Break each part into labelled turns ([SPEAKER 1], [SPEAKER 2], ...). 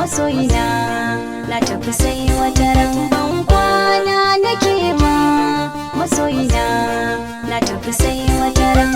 [SPEAKER 1] Masoyina, na tafi sai wata ran. Ban kwana nake ba, masoyina, na tafi sai wata ran.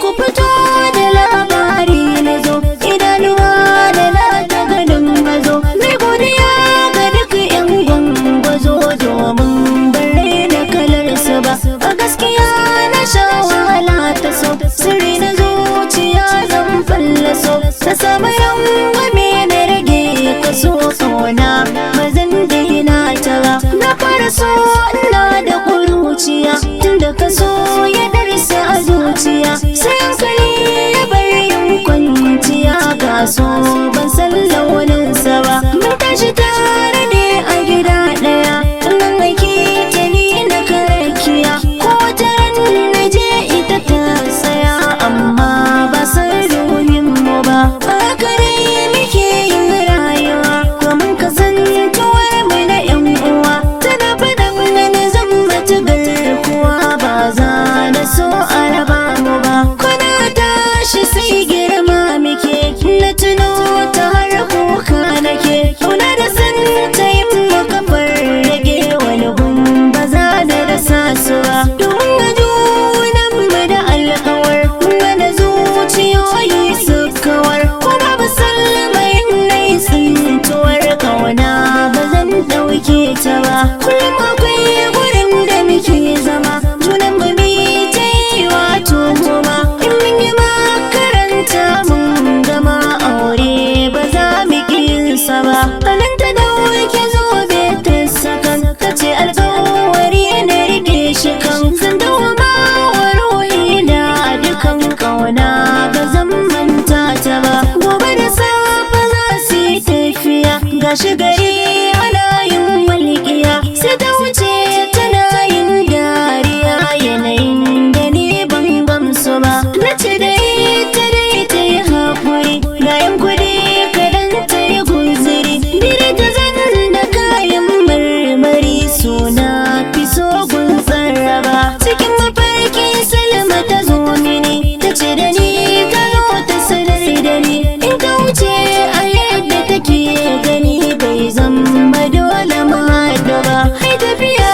[SPEAKER 2] Ku fito da labari na zo, idanuwa da na ta ganin mazo. Mai godiya ga duk yan gwangwazo, domin ban raina kalarsa ba. A gaskiya na sha wahala ta so, sirri na zuciya zan fallaso. Ta samu rangwame na rage kaso, ƙauna ba zan daina ta ba. Na fara so ina da ƙuruciya, tunda kaso ya darsa a zuciya. Sai hankali ya bar yin kwanciya, ga so ban san launinsa ba. Mun tashi tare ne a gida ɗaya, nan aiki ta ni na karakiya. Ko wata ran na je ita ta tsaya, amma ba san ruhin mu ba. Haka dai muke yin rayuwa, domin kasantuwar mu na yan uwa. Tana faɗan na zan mata garkuwa, ba za na so a raba mu ba. Kuna tashi sai girma muke, na tuno ta har kuka nake. Kuna da san ta yin muka rage wani gun, ba za na rasa su ba. Domin ga junan mu da alkawar, mana zuciyoyi su kawar. Ko babu sallama yin nai tsintuwar kauna, ba zan ɗauke ta ba. Kullum akwai gurin da muke zama, junan mu mi ta yi wato goma. In mun yi makaranta mun gama, aure ba za mu ƙi yinsa ba. Anan ta dauke zobe ta sakan, ta ce alkawari na rike shi kan. Zan dawama wa ruhina dukan kauna, ba zan manta ta ba. Gobe da safe za su yi tafiya, gashi gari ana yin walƙiya. Sai ta wuce tana yin dariya, yanayin da ni ban gamsu ba. Na ce da ita dai ta yi haƙuri, ga yan kuɗi kaɗan ta yi guziri. Dire ta zan da kayan marmari, suna fi so gun tsarraba. Cikin mafarki Salma ta zo mini, ta ce da ni ta zo ta sanar da ni. In ka wuce a yadda take gani, bai zama dole mu haɗu ba. Ai tafiya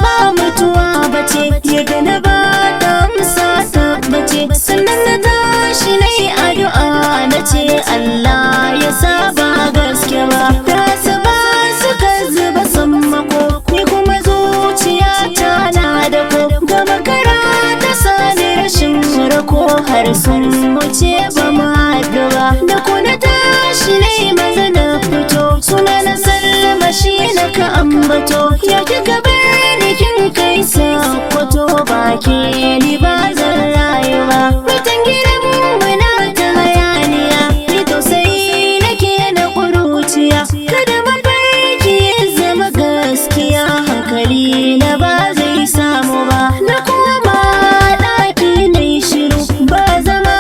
[SPEAKER 2] ba mutuwa bace, yadda na ba ta amsa ta bace. Sannan na tashi na yi addu'a, na ce Allah ya sa ba gaske ba. Ta ba suka zuba sammako, ni kuma zuciya ta na da ko. Ga makara ta sani rashin rako, har sun wuce ba mu haɗu ba. Da ko na tashi na yi maza na fito, suna na sallama shi na ka ambato. Ya kika bar ni kin kai sakkwato, ba ke ni ba zan rayu ba. Mutan gidan mu na ta hayaniya, ni tausayi nake na ƙuruciya. Kada mafarki ya zama gaskiya, hankali na ba zai samu ba. Na koma ɗaki na yi shiru, ba zama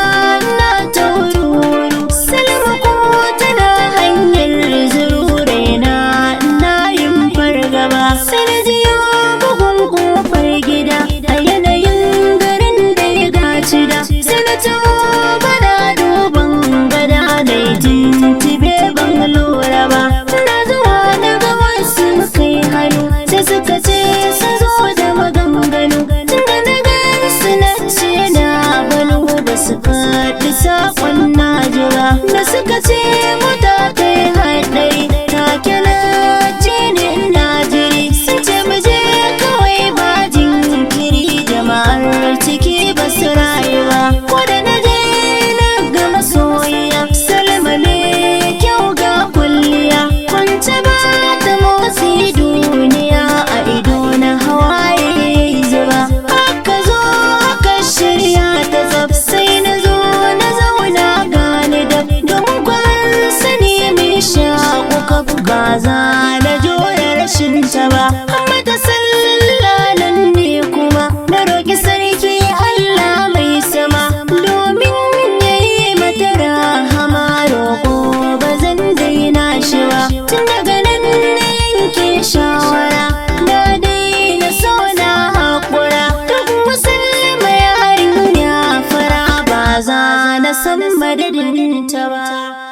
[SPEAKER 2] na ta wuru. Salma ko tana hanyar zuru, raina na yin fargaba. Sai na jiyo bugun kofar gida, a yanayin garin da ya gaci da. Sai na taho bana duban gada, na yi tuntube ban lura ba. Na zuwa na ga wasu kai hannu, sai suka ce sun zo da maganganu. Tunda na gan su na ce na balo, ba su faɗi saƙon na jira. Da suka ce mota ta yi haɗari, take na ce ni ina jiri. Sun ce mu je kawai ba jinkiri, jama'ar ciki ba su rayu ba. Ko da na je na ga masoyiya, Salma mai kyau ga kwalliya. Kwance ba ta motsi, duniya a ido na hawaye zuba. Aka zo aka shirya ta tsaf, sai na zo na zauna gani da domin kwan. na san madadin ta ba.